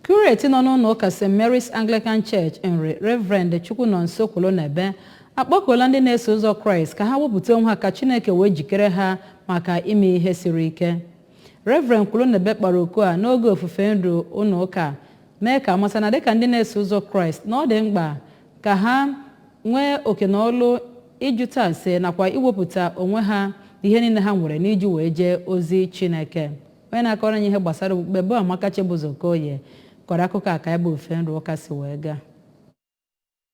Curate nọ n'ụlọ ụka St. Mary's Anglican Church, Nri, Reverend Chukwunonso Kwulunebe, akpọkuola ndị na-eso ụzọ Kraịst ka ha wepụta onwe ha ka Chineke wee jikere ha maka ime ihe siri ike. Reverend Kwulunebe kpọrọ oku a n'oge ofufe nru ụlọ ụka, mee ka amata na dịka ndị na-eso ụzọ Kraịst, na ọ dị mkpa ka ha nwee oke na ọlụ ịjụta ase nakwa iwepụta onwe ha ihe niile ha nwere n'iji wee jee ozi Chineke. Onye na-akọrọ anyị ihe gbasara okpukpe bụ Amaka Chibuzo Okoye kọrọ akụkọ a ka ebe ofufe nru ụka si wee gaa.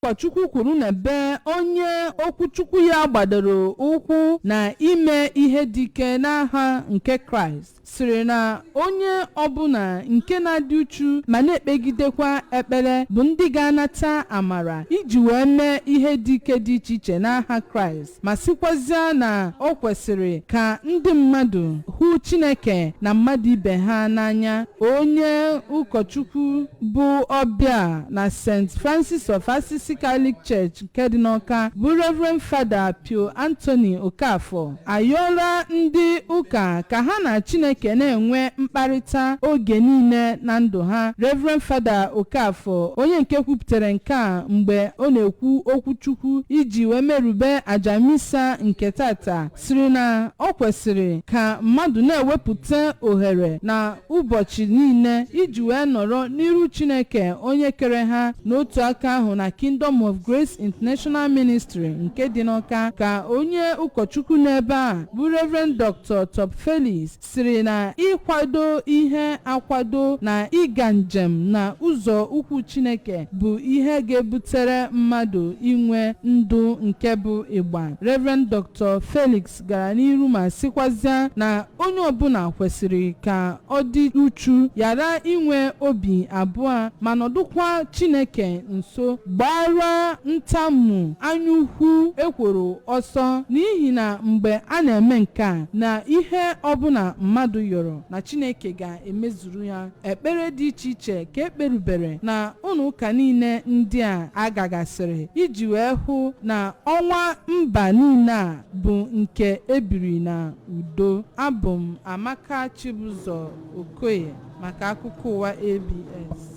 Ụkọchukwu Kwulunebe, onye okwuchukwu ya gbadoro ụkwụ na ime ihe dike n'aha nke Kraịst, sịrị na onye ọbụla nke na-adị uchu ma na-ekpegidekwa ekpere bụ ndị ga-anata amara iji wee mee ihe dị ike dị iche iche n'aha Kraịst, ma sịkwazịa na ọ kwesịrị ka ndị mmadụ hụ Chineke na mmadụ ibe ha n'anya. Onye ụkọchukwu bụ ọbịa na St. Francis of Assisi Catholic Church nke dị n'Ọka, bụ Reverend Father Pio Anthony Okafor, ayọọla ndị ụka ka ha na Chineke na-enwe mkparịta oge niile na ndụ ha. Reverend Father Okafor, onye nke kwupụtara nke a mgbe ọ na-ekwu okwuchukwu iji wee merube aja misa nke tata, siri na ọ kwesịrị ka mmadụ na-ewepụta ohere na ụbọchị niile iji wee nọrọ n'iru Chineke onye kere ha. N'otu aka ahụ, na Kingdom of Grace International Ministry nke dị n'Ọka, ka onye ụkọchukwu n'ebe a bụ Reverend Dr. Top Felix siri na ịkwado ihe akwado na ịga njem na ụzọ ukwu Chineke bụ ihe ga-ebutere mmadụ inwe ndụ nke bụ ịgba. Reverend Dr. Felix gara n'iru ma sịkwazịa na onye ọbụla kwesịrị ka ọ dị uchu, ghara inwe obi abụọ, ma nọdụkwa Chineke nso, gbara ntamu anya ukwu ekworo ọsọ, n'ihi na mgbe a na-eme nke a, na ihe ọbụla mmadụ yọrọ na Chineke ga-emezuru ya. Ekpere dị iche iche ka ekperubere na ụlọ ụka niile ndị a agagasịrị iji wee hụ na ọnwa mba niile a bụ nke ebiri na udo. Abụ m Amaka Chibụzọ Okoye maka akụkọ ụwa ABS.